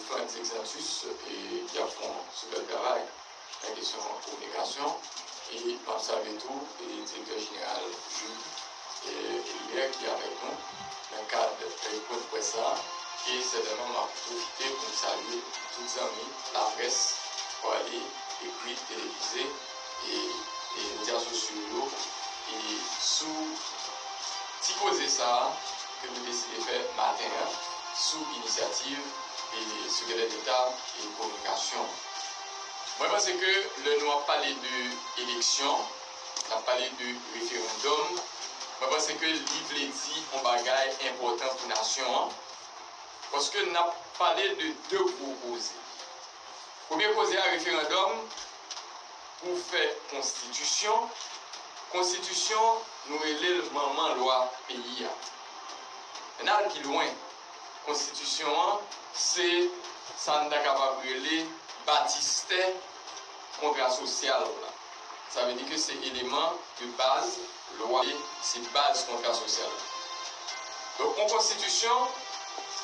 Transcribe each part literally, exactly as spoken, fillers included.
Franz Exantus, e, ki ap fè yon sipè travay nan kesyon kominikasyon. E m ap salye tou, e, direktè jeneral Jude, e, Elier ki avèk nou nan kad, e, pwen de près sa a. E sètènman, m ap pwofite pou m salye tout zanmi laprès, pale, ekri, televize, e, e medya sosyo yo, e sou ti koze sa a ke nou deside fè maten an, sou inisyativ, e, Sekretè Deta, e, Kominikasyon. Mwen panse ke lè nou ap pale de eleksyon, n ap pale de referandòm, mwen panse ke li vle di yon bagay enpòtan pou nasyon an, paske n ap pale de de gwo koze. Premye koze a, referandòm pou fè konstitisyon. Konstitisyon, nou rele l manman lwa peyi a. N al pi lwen. Konstitisyon an, se sa n ta kapab rele batistè kontra sosyal la. Sa vle di ke se eleman de baz lwa, se baz kontra sosyal la. Donk, yon konstitisyon,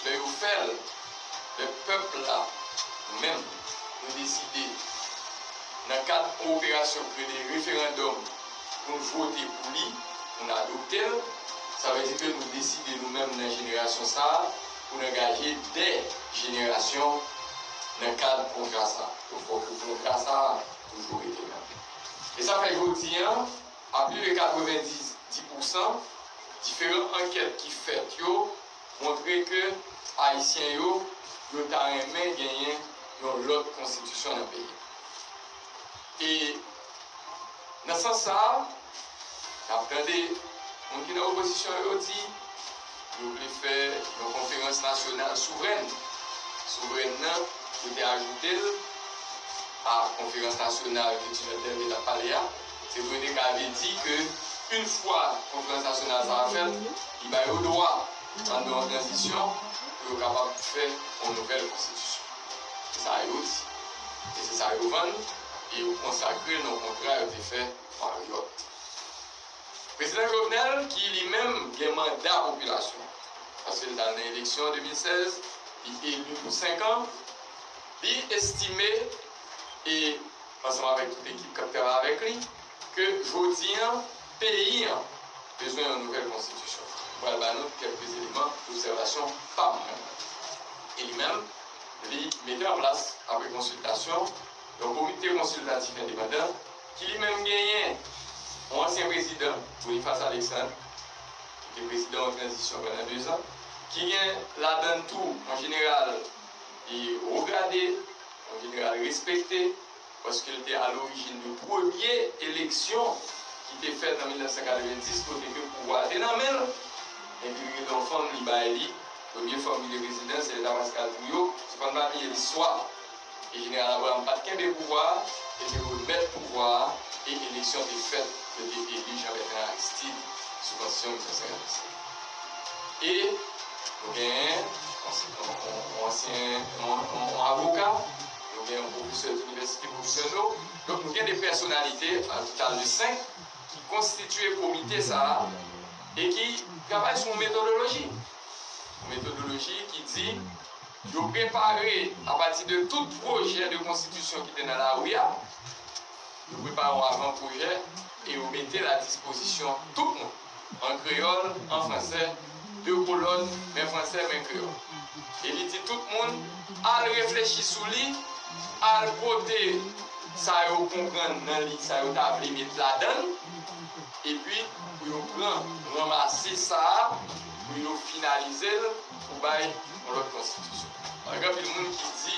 lè yo fè l, lè pèp la, nou menm, nou deside, nan kad yon operasyon ki rele referandòm, pou n vote pou li, pou n adopte l, sa vle di ke nou deside nou menm nan jenerasyon sa a, pou n angaje de jenerasyon nan kad kontra sa a. Donk, fòk kontra sa a toujou rete menm. E sa fè jodi a, a plis de katrevenndis pousan, diferan ankèt ki fèt yo montre ke Ayisyen yo, yo ta renmen genyen yon lòt konstitisyon nan peyi a. E nan sans sa a, n ap tande moun ki nan opozisyon yo di yo vle fè yon konferans nasyonal souvrèn. Souvrèn nan, yo te ajoute l a konferans nasyonal ke Ti Nèg Dènye t ap pale a. Se pou yo te ka vle di ke, yon fwa konferans nasyonal sa a fèt, li ba yo dwa, anndan yon tranzisyon, pou yo kapab fè yon nouvèl konstitisyon. Se sa yo di. E se sa yo vann, e yo konsakre l nan yon kontra yo te fè Maryòt. Prezidan Jovenel, ki li menm gen manda popilasyon, paske l t al nan eleksyon de mil sèz, li eli pou senk an, li estime, e ansanm avèk tout ekip k ap travay avèk li, ke jodi a, peyi a bezwen yon nouvèl konstitisyon. Mwen pral ba nou kèk eleman obsèvasyon pa m mwen. E li menm, li mete an plas, apre konsiltasyon, yon komite konsiltatif endepandan ki li menm genyen yon ansyen prezidan, Boniface Alexandre, ki te prezidan yon tranzisyon pandan dezan, ki gen ladan l tou yon jeneral e wo grade, yon jeneral respekte, paske l te alorijin de premye eleksyon ki te fèt an mil nèf san katrevenndis, kote ke pouvwa a te nan men l, epi l gen yon fanm li bay li, premye fanm ki te prezidan, se Rita Pascal Trouillot, se pa n pa bliye listwa. E jeneral Abraham pa t kenbe pouvwa a, e te remèt pouvwa a, e eleksyon te fèt, yo te eli Jean Bertrand Aristide sou konstitisyon mil nèf san senkann senk. E nou genyen yon, yon, yon ansyen, yon, yon, yon avoka, nou gen yon pwofesè de linivèsite, pwofesè Nau. Donk, nou gen de pèsonalite, an total de senk, ki konstitye komite sa a e ki travay sou yon metodoloji. Yon metodoloji ki di yo prepare apati de tout pwojè de konstitisyon ki te nan lari a, yo prepare yon avan pwojè e yo mete l a dispozisyon tout moun, an kreyòl, an fransè, de kolòn, men fransè, men kreyòl. E li di tout moun, al reflechi sou li, al pote sa yo konprann nan li, sa yo ta vle met ladan l, epi pou yo pran, ranmase sa a, pou yo finalize l, pou bay yon lòt konstitisyon. Gen anpil moun ki di,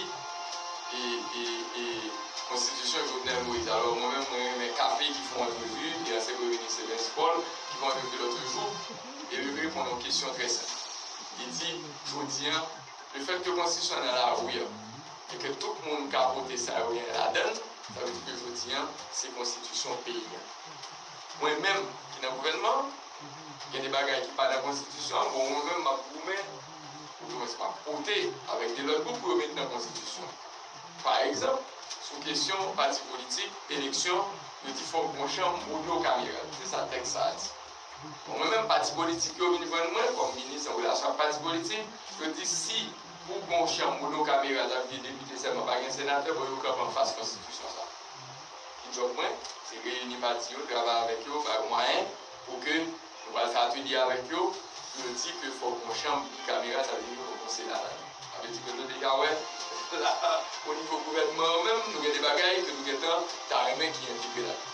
e, e, e, konstitisyon Jovenel Moïse. Alò, mwen menm, mwen renmen K P ki fè yon antrevi, e ansyen premye minis Evens Paul, ki fè yon antrevi lòt jou, e li reponn yon kesyon trè senp. Li di, jodi a, lefètke konstitisyon an nan lari a, e ke tout moun ka pote sa yo genyen ladan l, sa vle di ke jodi a, se konstitisyon peyi a. Mwen menm, ki nan gouvènman, gen de bagay ki pa nan konstitisyon an, bon, mwen menm, m ap goumen, oudimwens m ap pote avèk de lòt gwoup pou yo met nan konstitisyon. Pa egzanp, sou kesyon pati politik, eleksyon, yo di fòk gon chanm o do kameral. Se sa tèks sa a di. Bon, mwen menm, pati politik yo vin jwenn mwen kòm minis an relasyon ak pati politik, yo di si Pou gon chanm monokameral, sa vle di depite sèlman, pa gen senatè, bon, yo kanpe anfas konstitisyon sa. Ki djòb mwen? Se reyini pati yo, travay avèk yo, bay yo mwayen pou ke nou pral fè atelye avèk yo, pou yo di ke fòk gon chanm bikameral, sa vle di fòk gon sena ladan. Sa vle di ke nou deja wè, la, o nivo gouvènman an menm, nou gen de bagay ke nou gentan ta renmen ki entegre ladan.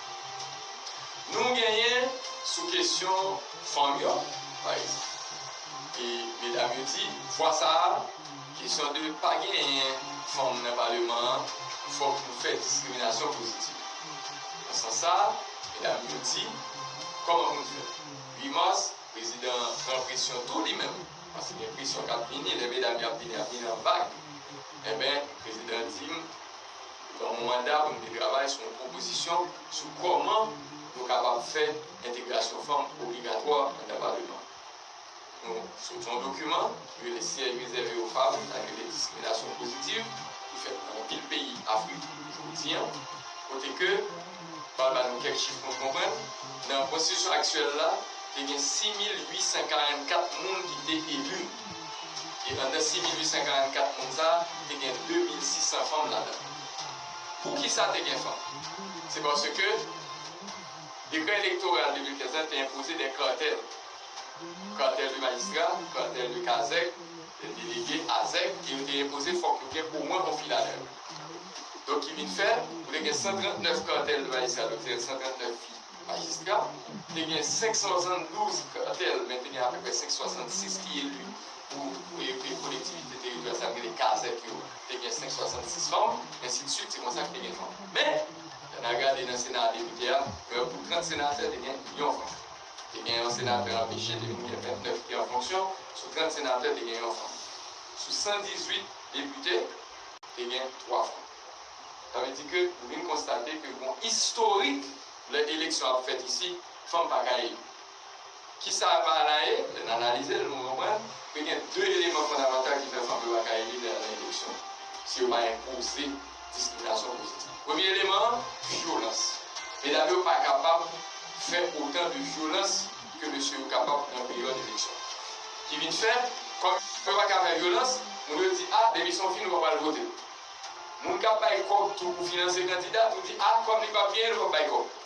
Nou genyen sou kesyon fanm yo, pa egzanp. E medam yo di, fwa sa a, kesyon de pa genyen fanm nan paleman an, fòk nou fè diskriminasyon pozitiv. Nan sans sa a, medam yo di, kòman pou nou fè? Uit mas, prezidan an pran presyon tou li menm, paske gen presyon k ap vini, lè medam yo ap vini, ap vini an vag. Enben, prezidan an di m, li ban m yon manda pou m te travay sou yon pwopozisyon sou kòman nou kapab fè entegrasyon fanm obligatwa anndan paleman. Nou soti yon dokiman ki rele Syèj rezève yo fanm, sa ki rele diskriminasyon pozitiv, ki fèt nan anpil peyi Afrik jodi a, kote ke, m pral ba nou kèk chif pou nou konprann, nan konstitisyon aktyèl la, te gen sis mil uit san karannkat moun ki te eli. E anndan sis mil uit san karannkat moun sa a, te gen de mil sis san fanm ladan. Poukisa te gen fanm? Se paske dekrè elektoral de mil kenz lan te enpoze de katèl. Katèl de majistra, katèl de kazèk, de delege, azèk, e yo te enpoze fòk yo gen omwen yon fi ladan yo. Donk, ki vin fè, ou te gen san trannèf katèl de majistra, donk se san trannèf fi majistra, te gen senk san swasanndouz katèl, men te gen apeprè senk san swasannsis ki eli pou, pou, pou kolektivite teritoryal, sa k rele kazèk yo, te gen senk san swasannsis fanm, ensidswit, se konsa ki te gen fanm. Men, lè n a gade nan Sena a depite a, nou wè pou trant senatè, te gen yon fanm. Te gen yon senatè anpeche, te vin gen vennèf ki an fonksyon, sou trant senatè, te gen yon fanm. Sou san dizuit depite, te gen twa fanm. Sa vle di ke nou vin konstate ke gon istorik lè eleksyon ap fèt isi, fanm pa ka eli. Kisa pa la ye? Lè n analize l, nou konprann ke gen de eleman fondamantal ki fè fanm yo pa ka eli lè nan eleksyon, si yo pa enpoze diskriminasyon pozitiv. Premye eleman an, vyolans. Medam yo pa kapab fè otan de vyolans ke mesye yo kapab nan peryòd eleksyon. Ki vin fè, kòm yo pa ka fè vyolans, moun yo di, a, depi se yon fi, nou pa pral vote l. Moun k ap bay kòb tou pou finanse kandida tou di, a, kòm li p ap genyen, nou p ap bay kòb.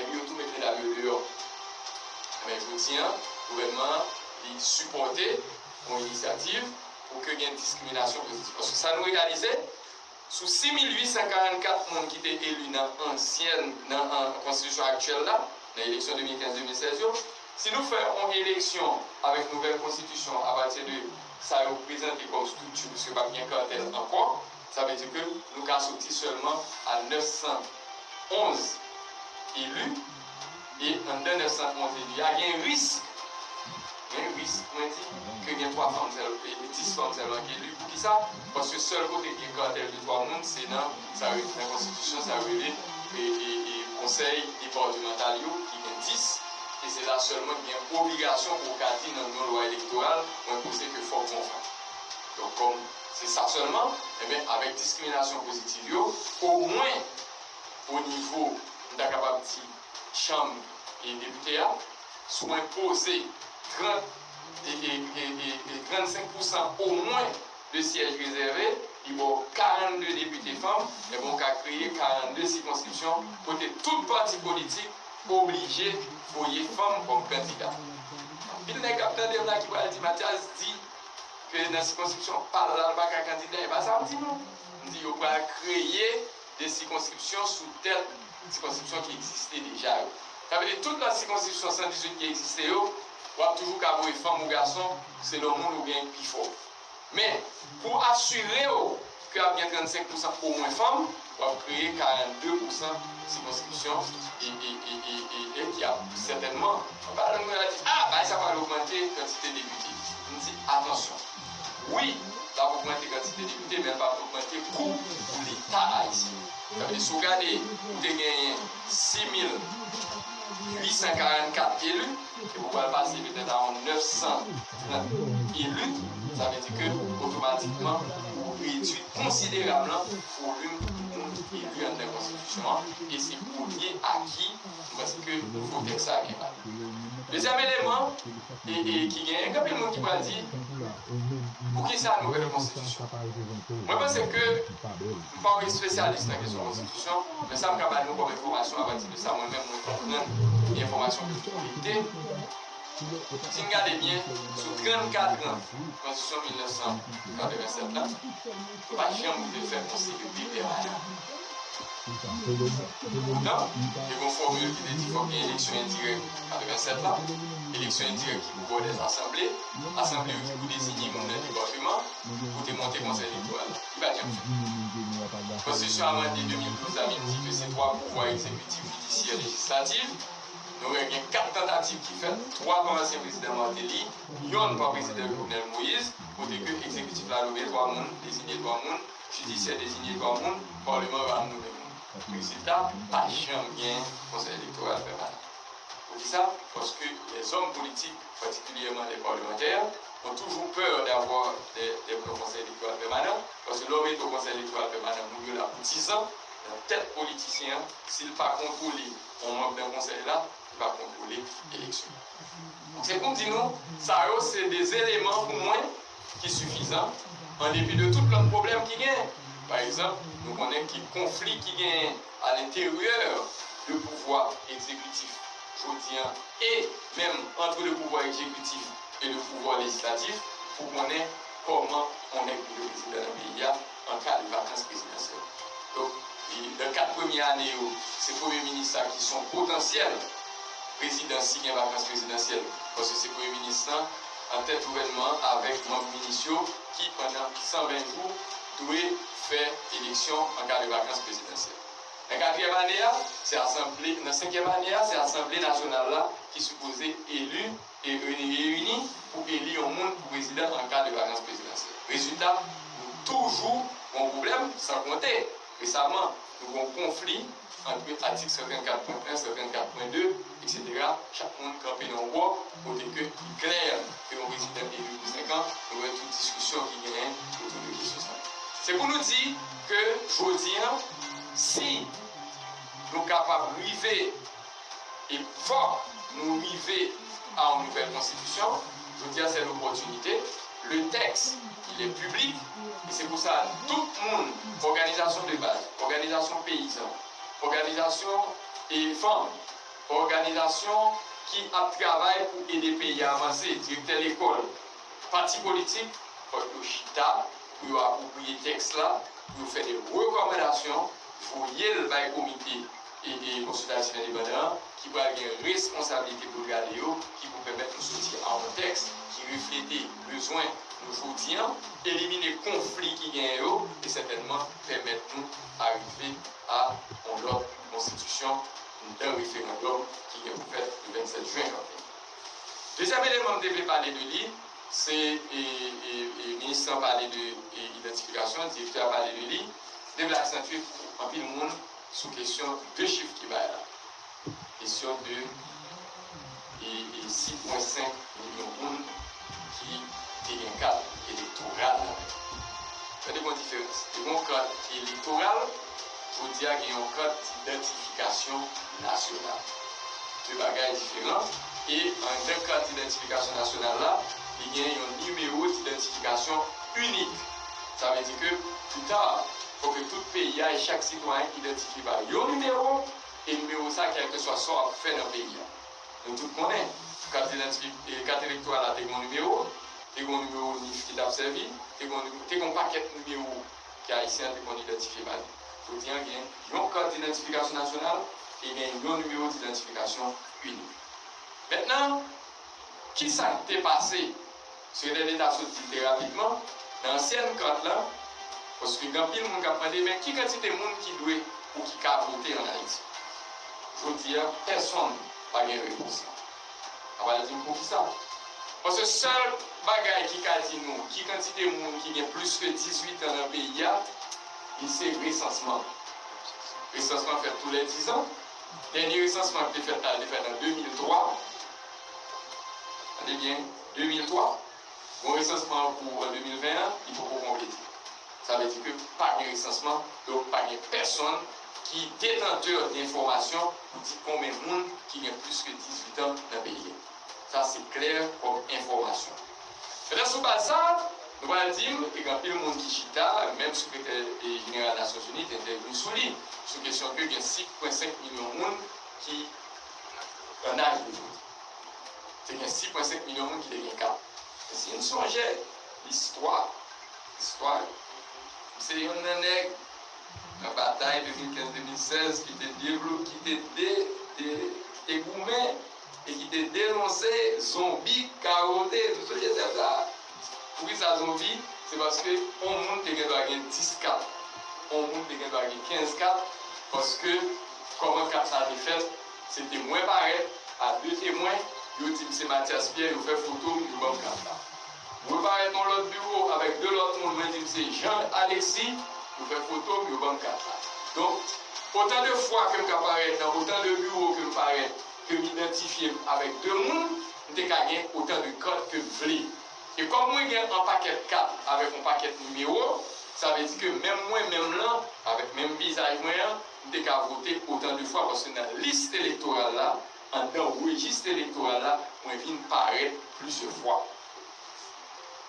Epi yo tou met medam yo deyò. Men jodi a, gouvènman an, li sipòte yon inisyativ pou ke gen diskriminasyon pozitiv. Paske sa nou reyalize, sou sis mil uit san karannkat moun ki te eli nan ansyen, nan, an, konstitisyon aktyèl la, nan eleksyon de mil kenz de mil sèz yo, si nou fè yon eleksyon avèk nouvèl konstitisyon apati de sa yo prezante kòm estrikti, piske p ap gen katèl ankò, sa vle di ke nou ka soti sèlman a nèf san onz eli, e anndan nèf san onz eli a, gen risk, gen risk, mwen di, ke gen twa fanm sèl, e dis fanm sèlman ki eli. Poukisa? Paske sèl kote gen katèl de twa moun, se nan, sa rele nan konstitisyon, sa rele, e, e, e konsèy depatmantal yo, ki gen dis, e se la sèlman ki gen obligasyon pou w ka di nan yon lwa elektoral, mwen panse ke fòk gon fanm. Donk, kòm se sa sèlman, enben, avèk diskriminasyon pozitiv yo, omwen o nivo, m ta kapab di, chanm e depite a, si w enpoze trant e, e, e, e, e trannsenk pousan omwen de syèj rezève, li ba w karannde depite fanm, enben, w ka kreye karannde sikonskripsyon kote tout pati politik oblije voye fanm kòm kandida. Anpil nèg k ap tande m la ki pral di, Mathias di ke nan sikonskripsyon pa l la, l pa ka kandida. E pa sa m di non. M di yo pral kreye de sikonskripsyon sou tèt sikonskripsyon ki egziste deja yo. Sa vle di tout lòt sikonskripsyon san dizuit ki egziste yo, w ap toujou ka voye fanm ou gason selon moun ou gen ki pi fò. Men, pou asire w ke ap gen trannsenk pousan omwen fanm, w ap kreye karannde pousan sikonskripsyon e, e, e, e, e, e ki ap sètènman, anba lang mwen la di, a, bagay sa pral ogmante kantite depite. M di, atansyon. Wi, l ap ogmante kantite depite, men l p ap ogmante kou pou Leta ayisyen. Sa vle di, si w gade, ou te genyen sis mil uit san karannkat eli, epi w pral pase petèt a yon nèf san trant eli, sa vle di ke otomatikman, ou redui konsiderabman volim moun ekri anndan konstitisyon an, e se premye aki, m panse ke nouvo tèks sa a gen la. Dezyèm eleman, e, e ki genyen, gen anpil moun ki pral di, poukisa nouvèl konstitisyon? Mwen panse ke m pa yon espesyalis nan kesyon konstitisyon, men sa m ka ba nou kòm enfòmasyon apati de sa mwen menm mwen konprann, gen enfòmasyon ke m kolekte. Si n gade byen, sou trannkat an konstitisyon mil nèf san katrevennsèt la, yo pa janm rive fè konsèy de pè pèmanan. Poutan, te gen yon fòmil ki te di fòk gen eleksyon endirèk katrevennsèt la, eleksyon endirèk ki pou ba w dè asanble, asanble yo ki pou deziye moun nan depatman pou te monte konsèy elektoral la. Li pa t janm fèt. Konstitisyon amande de mil douz la vin di ke se twa pouvwa, egzekitif, jidisyè, lejislatif. Nou wè gen kat tantativ ki fèt, twa pa ansyen prezidan Martelly, yonn pa prezidan Jovenel Moïse, kote ke egzekitif la nonmen twa moun, deziye twa moun, jidisyè deziye twa moun, palman pa nonmen moun. Rezilta, pa janm gen konsèy elektoral pèmanan. Poukisa? Paske lèzòm politik, patikilyèman lè palmantè, ont toujours peur d'avoir des, des, un conseil électoral permanent, paske lè w mete yon konsèy elektoral pèmanan, moun yo la pou dizan, nan tèt politisyen an, si l pa kontwole yon manm nan konsèy la, li pa kontwole eleksyon. Donk, se pou m di nou, sa yo se de eleman pou mwen ki sifizan, an depi de tout lòt pwoblèm ki genyen. Pa egzanp, nou konnen ki konfli ki genyen à l'intérieur de pouvwa egzekitif jodi an, e menm entre le pouvoir exécutif et le pouvoir législatif, pou konnen kòman yon nèg vin prezidan nan peyi a an ka de vakans prezidansyèl. Donk, e nan kat premye ane yo, se premye minis la ki se yon potansyèl prezidan si gen vakans prezidansyèl, paske se premye minis lan an tèt gouvènman an avèk manm minis yo ki pandan san ven jou dwe fè eleksyon an ka de vakans prezidansyèl. Nan katriyèm ane a, se asanble, nan senkyèm ane a, se asanble nasyonal la ki sipoze eli e reyini pou eli yon moun pou prezidan an ka de vakans prezidansyèl. Rezilta, nou toujou gon pwoblèm, san konte, resaman, nou gon konfli ant atik san trannkat pwen en, san trannkat pwen de, etsetera. Chak moun kanpe nan yon bò, kote ke li klè ke yon prezidan eli pou senk an, nou wè tout diskisyon ki genyen otou de kesyon sa. Se pou nou di ke jodi an, si nou kapab rive, e fòk nou rive a yon nouvèl konstitisyon, jodi a se lopòtinite, le texte, il est public, e se pou sa tout moun, òganizasyon de baz, òganizasyon peyizan, òganizasyon e fanm, òganizasyon ki ap travay pou ede peyi a avanse, direktè lekòl, pati politik, fòk yo chita pou yo apwopriye tèks la, pou yo fè de rekòmandasyon, voye l bay komite e, e konsiltatif endepandan an, ki pral gen responsablite pou l gade yo, ki pou pèmèt nou soti a yon tèks ki reflete bezwen nou jodi an, elimine konfli ki genyen yo, e sètènman pèmèt nou arive a yon lòt konstitisyon, nan referandòm ki gen pou fèt le vennsèt jen k ap vini. Dezyèm eleman m te vle pale de li, se, e, e, e, minis lan pale de, e, idantifikasyon, direktè a pale de li, m te vle aksantye pou anpil moun sou kesyon de chif ki bay la. Kesyon de, e, e, sis pwen senk milyon moun ki te gen kat elektoral nan men yo. Gade gon diferans. Te gen yon kat elektoral, jodi a gen yon kat idantifikasyon nasyonal. De bagay diferan. E anndan kat idantifikasyon nasyonal la, li gen yon nimewo idantifikasyon inik. Sa vle di ke, pita, fò ke tout peyi a e chak sitwayen idantifye pa yon nimewo, e nimewo sa, kèlkeswa sa w ap fè nan peyi a. Nou tout konnen, kat idantifi-, e, kat elektoral la te gen yon nimewo, te gen yon nimewo nif ki t ap sèvi, te gen yon, te gen yon pakèt nimewo ke Ayisyen an te konn idantifye pa li. Jodi a, gen yon kat idantifikasyon nasyonal e gen yon nimewo idantifikasyon inik. Mentnan, kisa k te pase? Sekretè Deta sot di l trè rapidman, nan ansyèn kat la, paske gen anpil moun k ap mande, men ki kantite moun ki dwe ou ki ka vote ann Ayiti? Jodi a, pèsonn pa gen repons lan. Sa pral di m poukisa? Paske sèl bagay ki ka di nou ki kantite moun ki gen plis ke dizuit an nan peyi a, li se resansman. Resansman fèt toulèdizan. Dènye resansman ki te fèt la, li te fèt an de mil twa. Tande byen, de mil twa. Bon, resansman an kou an de mil ven an, li poko konplete. Sa vle di ke pa gen resansman, donk pa gen pèsonn ki detantè de enfòmasyon pou di konbyen moun ki gen plis ke dizuit an nan peyi a. Sa se klè kòm enfòmasyon. Mentnan, sou baz sa, nou pral di m, e gen anpil moun ki chita, menm Sekretè Jeneral Nasyonzini te entèvni sou li, sou kesyon ke gen sis pwen senk milyon moun ki an aj de vote. Te gen sis pwen senk milyon moun ki te gen kat. E si n sonje listwa, listwa, m se yonn nan nèg nan batay de mil kenz de mil sèz ki te devlo-, ki te de, de, ki te goumen e ki te denonse zonbi k ka vote. Nou sonje tèm sa a? Poukisa zonbi? Se paske yon moun te gen dwa gen dis kat. Yon moun te gen dwa gen kenz kat. Paske kòman kat sa te fèt? Se te mwen parèt a de temwen, yo di m se Mathias Pierre, yo fè foto m, yo ban m kat la. Mwen parèt nan lòt biwo avèk de lòt moun, mwen di m se Jean Alexis, yo fè foto m, yo ban m kat la. Donk, otan de fwa ke m ka parèt nan otan de biwo ke m parèt, ke m idantifye m avèk de moun, m te ka gen otan de kat ke m vle. E kòm mwen gen yon pakèt kat avèk yon pakèt nimewo, sa vle di ke menm mwen menm lan, avèk menm vizaj mwen an, m te ka vote otan de fwa, paske nan lis elektoral la, anndan rejis elektoral la, mwen vin parèt plizyè fwa.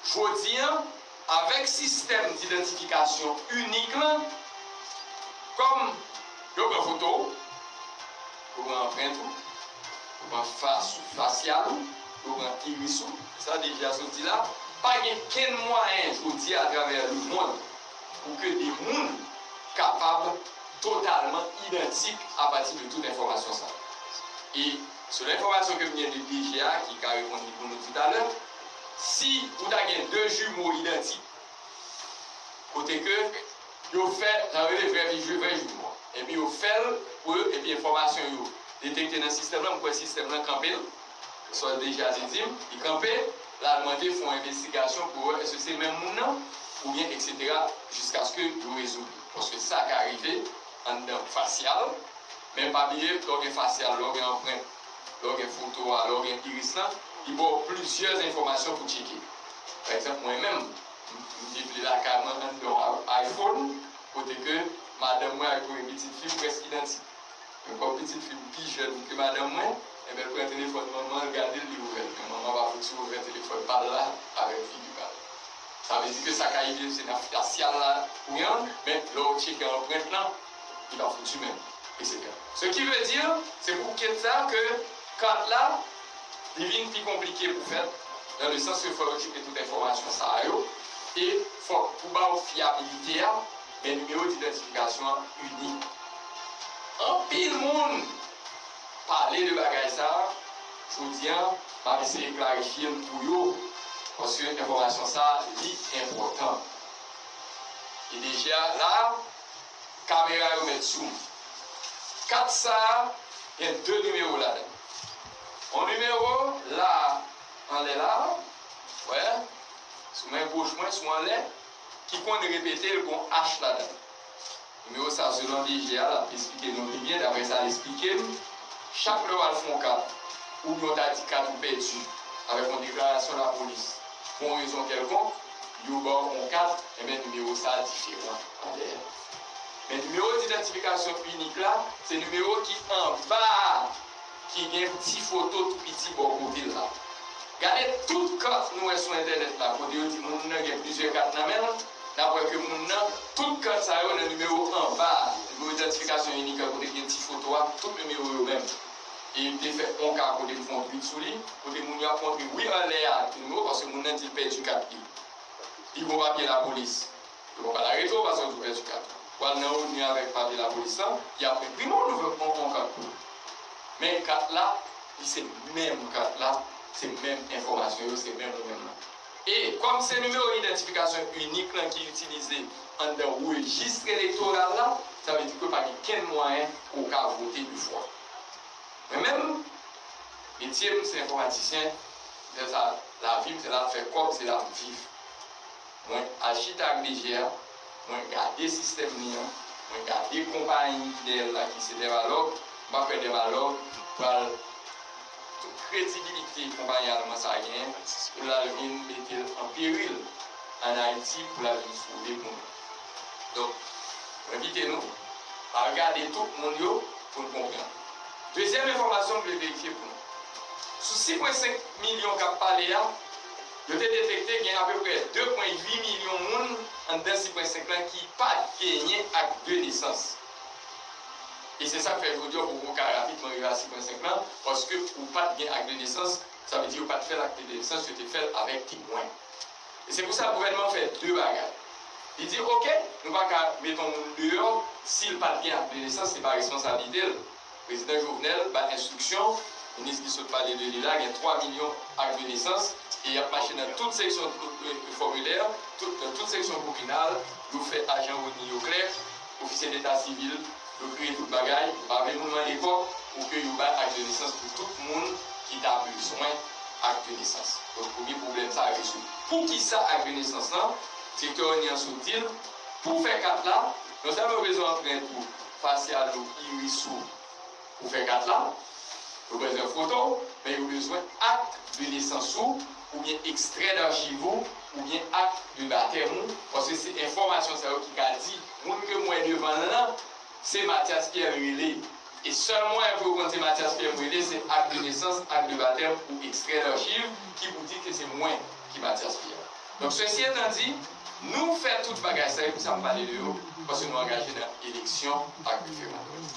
Jodi a, avèk sistèm didantifikasyon inik lan, kòm yo pran foto w, yo pran anprent ou, yo pran fas, fasyal ou, yo pran iris ou, sa DG a sot di la, pa gen kenn mwayen jodi a atravè lemonn pou ke de moun kapab totalman idantik apati de tout enfòmasyon sa. E selon enfòmasyon ke m gen de DG a, ki ka reponn li pou nou talè, si ou ta gen de jimo idantik, kote ke yo fè, sa rele vrè vi-, vrè jimo, epi yo fè l pou yo, epi enfòmasyon yo detekte nan sistèm lan, m kwè sistèm lan kanpe l, sa DG a te di m, li kanpe, l al mande fè yon envestigasyon pou wè èske se menm moun nan, oubyen etsetera, jiskaske yo rezoud li. Paske sa ka rive anndan fasyal, men pa bliye, lè w gen fasyal, lè w gen anprent, lè w gen foto a, lè w gen iris lan, li ba w plizyè enfòmasyon pou tcheke. Pa egzanp, mwen menm, m, m deple lakay mwen anndan yon iPhone, kote ke madanm mwen ak premye pitit fi m prèske idantik. Men kòm pitit fi m pi jèn ke madanm mwen, enben, l pran telefòn manman l, l gade l, li ouvè l. Men manman pa fouti ouvè telefòn pa l la avèk figi pa l. Sa vle di ke sa ka ede se nan fasyal la pou yon, men lè w tcheke anprent lan, li pa fouti menm, etsetera. Ce qui veut dire, se pou kèt sa ke kat la, li vin pi konplike pou fèt, dans le sens ke fò yo tcheke tout enfòmasyon sa yo, e fòk pou ba w fyabilite a, men nimewo didantifikasyon an inik. Anpil moun pale de bagay sa a, jodi a, m ap eseye klarifye l pou yo, paske enfòmasyon sa a, li enpòtan. E DG a la, kamera yo mèt sou m. Kat sa a, gen de nimewo ladan l. Yon nimewo la, anlè la, wè, sou men goch mwen, sou anlè, ki konn repete l, gon H ladan l. Nimewo sa, selon DG a, l ap esplike nou pi byen, daprè sa l esplike m, chak lè w al fè yon kat, oubyen w ta di kat ou pèdi, avèk yon deklarasyon lapolis, pou yon rezon kèlkonk, yo ba w yon kat, enben, nimewo sa diferan anlè a. Men nimewo didantifikasyon inik la, se nimewo ki anba a, ki gen ti foto tou piti bò kote l la. Gade tout kat nou wè sou entènèt la, kote yo di moun nan gen plizyè kat nan men l, n ap wè ke moun nan, tout kat sa yo nan nimewo anba a, nimewo idantifikasyon inik la, kote gen ti foto a, tout nimewo yo menm. E m te fè yon ka kote m fè yon tweet sou li, kote moun yo ap montre wi anlè a nimewo, paske moun nan di l pèdi kat li. Li gon papye lapolis. Yo pa pral arete w paske w di w pèdi kat. W al nan ONU avèk papye lapolis lan, y ap enprime w nouvo yon, yon kat pou ou. Men kat la, li se menm kat la, se menm enfòmasyon yo, se menm ou menm lan. E kòm se nimewo idantifikasyon inik lan ki itilize anndan rejis elektoral la, sa vle di ke pa gen kenn mwayen pou w ka vote de fwa. Mwen menm, metye m se enfòmatisyen, se sa lavi m, se la m fè kòb, se la m viv. Mwen al chita ak DG a, mwen gade sistèm li an, mwen gade konpayi ki dèyè l la ki se Dermalog, m pa kwè Dermalog pral tout kredibilite konpayi alman sa genyen pou l al vin mete l an peril ann Ayiti pou l al vin sove pou nou. Envite nou al gade tout moun yo pou n konprann. Dezyèm enfòmasyon m vle verifye pou nou. Sou sis pwen senk milyon k ap pale a, yo te detekte gen apeprè de pwen uit milyon moun anndan sis pwen senk lan ki pa t genyen ak de nesans. E se sa k fè jodi a w poko ka rapidman rive a sis pwen senk lan, paske ou pa t gen ak de nesans, sa vle di yo pa t fè l ak de nesans, yo te fè l avèk temwen. E se pou sa gouvènman an fè de bagay. Li di, oke, nou pa ka mete yon moun deyò si l pa t gen ak de nesans, se pa responsablite l. Prezidan Jovenel bay enstriksyon, minis ki sot pale de li la, gen twa milyon ak de nesans, e y ap mache nan tout seksyon, euh, fòmilè, tout, nan tout seksyon kominal, yo fè ajan Rodney yo klè, ofisye deta sivil, yo kreye tout bagay, yo pa vle moun mande kòb pou ke yo bay ak de nesans pou tout moun ki ta bezwen ak de nesans. Donk, premye pwoblèm sa a rezoud. Poukisa ak de nesans lan? Direktè Rodney an sot di l, pou fè kat la, non sèlman yo bezwen anprent ou, fasyal ou, iris ou, pou fè kat la, yo bezwen foto w, men yo bezwen ak de nesans ou, oubyen ekstrè dachiv ou, oubyen ak de batèm ou, paske se enfòmasyon sa yo ki ka di moun ke m wè devan l lan, se Mathias Pierre li rele. E sèl mwayen pou yo konn se Mathias Pierre m rele, se ak de nesans, ak de batèm ou ekstrè dachiv ki pou di ke se mwen ki Mathias Pierre. Donk, sesi etan di, nou fè tout bagay sa, e pou sa m pale de yo, paske nou angaje nan eleksyon ak referandòm.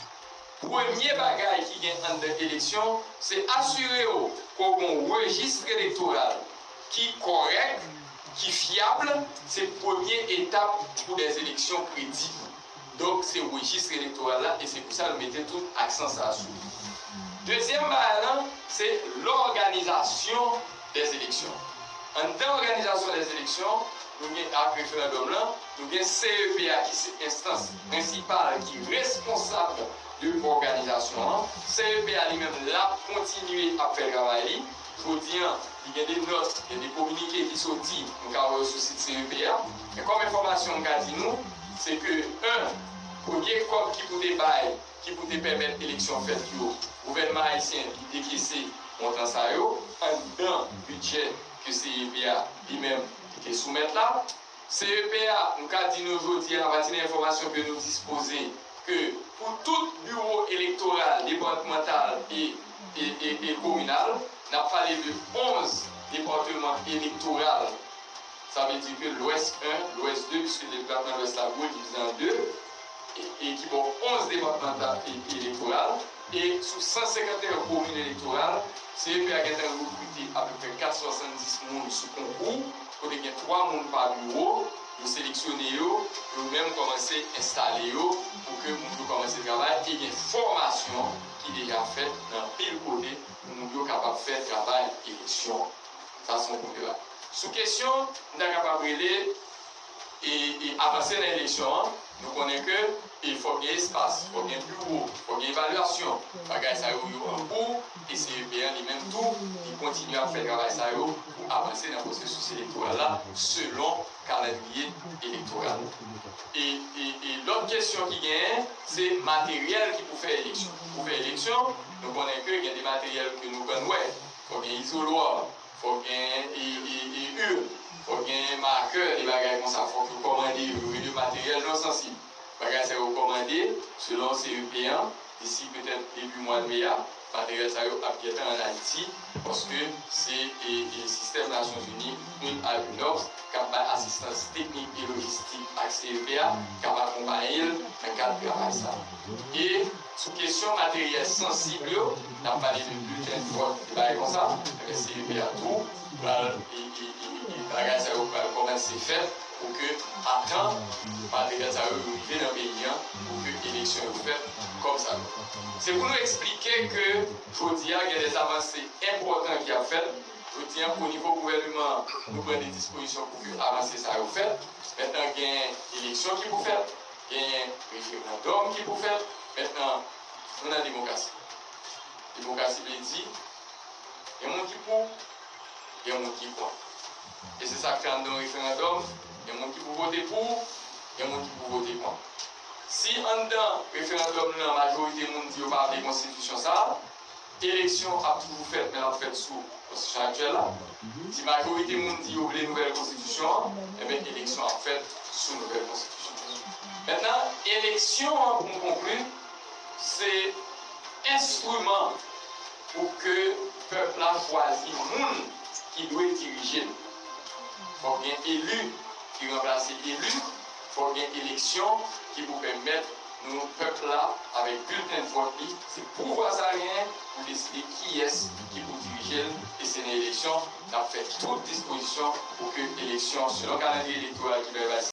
Premye bagay ki gen anndan eleksyon, se asire w ke w gen yon rejis elektoral ki kòrèk, ki fyab, se premye etap pou dè eleksyon kredib. Donk, se rejis elektoral la, e se pou sa nou mete tout aksan sa a sou li. Dezyèm bagay lan, se lòganizasyon dè eleksyon. Anndan òganizasyon dè eleksyon, nou gen ak referandòm lan, nou gen C E P A ki se enstans prensipal ki responsab de òganizasyon an. C E P A li menm l ap kontinye ap fè travay li. Jodi an, li gen de nòt, gen de kominike ki soti, nou ka wè yo sou sit C E P A. Men kòm enfòmasyon m ka di nou, se ke, en, premye kòb ki pou te bay, ki pou te pèmèt eleksyon fèt yo, gouvènman ayisyen li dekese montan sa yo anndan bidjè ke C E P A li menm li te soumèt la. C E P A, nou ka di nou jodi a, apati de enfòmasyon ke nou dispoze, ke pou tout biwo elektoral depatmantal e, e, e, e kominal, n ap pale de onz depatman elektoral. Sa vle di ke Lwès en, Lwès de, piske depatman Lwès la gwo, divize an de, e, e ki ba w onz depatman ta-, e, elektoral, e sou san senkanteyen komin elektoral, C E P A gentan rekrite apeprè kat san swasanndis moun sou konkou, kote gen twa moun pa biwo, yo seleksyone yo, yo menm kòmanse enstale yo pou ke moun yo kòmanse travay, e gen fòmasyon ki deja fèt nan anpil kote pou moun yo kapab fè travay eleksyon. Sa se yon premye bagay. Sou kesyon, m ta kapab rele e, e avanse nan eleksyon an, nou konnen ke e fòk gen espas, fòk gen biwo, fòk gen evalyasyon. Bagay sa yo, yo an kou, e C E P A li menm tou, li kontinye ap fè travay sa yo pou avanse nan pwosesis elektoral la selon kalandriye elektoral. E, e, e lòt kesyon ki genyen, se materyèl ki pou fè eleksyon. Pou fè eleksyon, nou konnen ke gen de materyèl ke nou konn wè. Fòk gen izolwa, fòk gen e, e, e urn, fòk gen makè, de bagay konsa. Fòk yo kòmande yo, yo rele materyèl non sansib. Bagay sa yo kòmande, selon C E P A, disi petèt debi mwa de me a, materyèl sa yo ap gentan ann Ayiti, paske se e, e sistèm Nasyonzini, un à un ops, k ap bay asistans teknik e lojistik ak C E P A, k ap akonpaye l nan kad travay sa. E sou kesyon materyèl sansib yo, n ap pale de bilten de vòt, de bagay konsa, ebyen C E P A tou pral, e, e, e, e bagay sa yo pral kòmanse fèt pou ke atan materyèl sa yo, yo rive nan peyi an, pou ke eleksyon yo fèt kòm sa dwe. Se pou nou eksplike ke jodi a gen de avanse enpòtan ki ap fèt. Jodi a, o nivo gouvèneman, nou pran de dispozisyon pou ke avanse sa yo fèt. Mentnan, gen eleksyon ki pou fèt, gen referandòm ki pou fèt. Mentnan, nou nan demokrasi. Demokrasi vle di, gen moun ki pou, gen moun ki kont. E se sa k fè anndan yon referandòm, gen moun ki pou vote pou, gen moun ki pou vote kont. Si anndan referandòm nan, majorite moun di yo pa vle konstitisyon sa a, eleksyon ap toujou fèt, men l ap fèt sou konstitisyon aktyèl la. Si majorite moun di yo vle nouvèl konstitisyon an, ebyen, eleksyon ap fèt sou nouvèl konstitisyon an. Mentnan, Eleksyon an, pou m konkli, se enstriman pou ke pèp la chwazi moun ki dwe dirije l. Fòk gen eli ki ranplase eli, fòk gen eleksyon ki pou pèmèt nou, pèp la, avèk bilten vòt li, se pouvwa sa genyen pou deside kiyès ki pou dirije l, e se nan eleksyon n ap fè tout dispozisyon pou ke eleksyon, selon kalandriye elektoral ki bay